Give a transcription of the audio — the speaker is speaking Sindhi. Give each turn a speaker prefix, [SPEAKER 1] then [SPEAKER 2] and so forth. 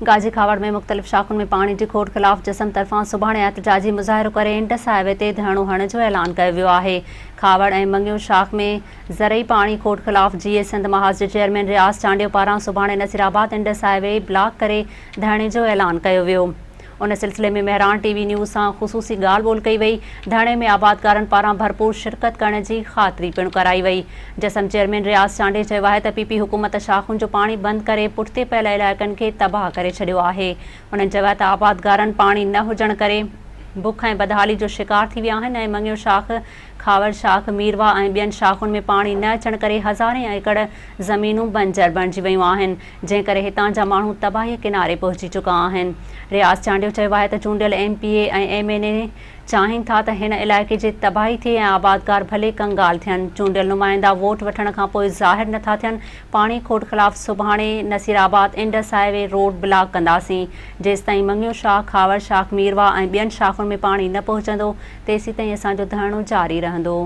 [SPEAKER 1] گاجي کهاوڙ ۾ مختلف شاخن ۾ پاڻي جي کوٽ خلاف جسم طرفان سڀاڻي احتجاجي مظاهرو ڪري انڊس هاء وي تي ڌرڻو هڻڻ جو اعلان ڪيو ويو آهي. کهاوڙ ۽ مڱيو شاخ ۾ زرعي پاڻي کوٽ خلاف جيئي سنڌ محاذ جي چيئرمين رياض چانڊيو پاران سڀاڻي Nasirabad Indus high V block ڪري ڌرڻي جو اعلان ڪيو ويو. ان سلسلي ۾ مهراڻ ٽي وي نيوز سان خصوصي ڳالهه ٻولهه ڪئي وئي. ڌرڻي ۾ آبادگارن پاران ڀرپور شرڪت ڪرڻ جي خاطري پڻ ڪرائي وئي. جسم چيئرمين رياض چانڊيي چيو آهي ته پي پي حڪومت شاخن جو پاڻي بند ڪري پٺتي پيل علائقن کي تباهه ڪري ڇڏيو آهي. هنن چيو آهي ته آبادگارن پاڻي نه هجڻ ڪري بک ۽ بدحالي جو شڪار ٿي ويا آهن ۽ مڱيو شاخ، کهاوڙ شاخ، ميرواهه ۽ ٻين شاخن ۾ پاڻي نه اچڻ ڪري هزارين ايڪڙ زمينون بنجر بڻجي ويون آهن، جنهن ڪري هتان جا ماڻهو تباهيء ڪناري پهچي چڪا آهن. رياض چانڊيو چيو آهي ته چونڊيل M P A ۽ M N A چاهين ٿا ته هن علائقي جي تباهي ٿئي ۽ آبادگار ڀلي ڪنگال ٿين، چونڊيل نمائندا ووٽ وٺڻ کانپوء ظاهر نٿا ٿين، پاڻي کوٽ خلاف سڀاڻي Nasirabad Indus highway road block ڪنداسين، جيستائين مڱيو شاخ، کهاوڙ شاخ، ميرواهه ۽ ٻين شاخن ۾ پاڻي نه پهچندو، تيسيتائين اسان جو ڌرڻو جاري رهندو.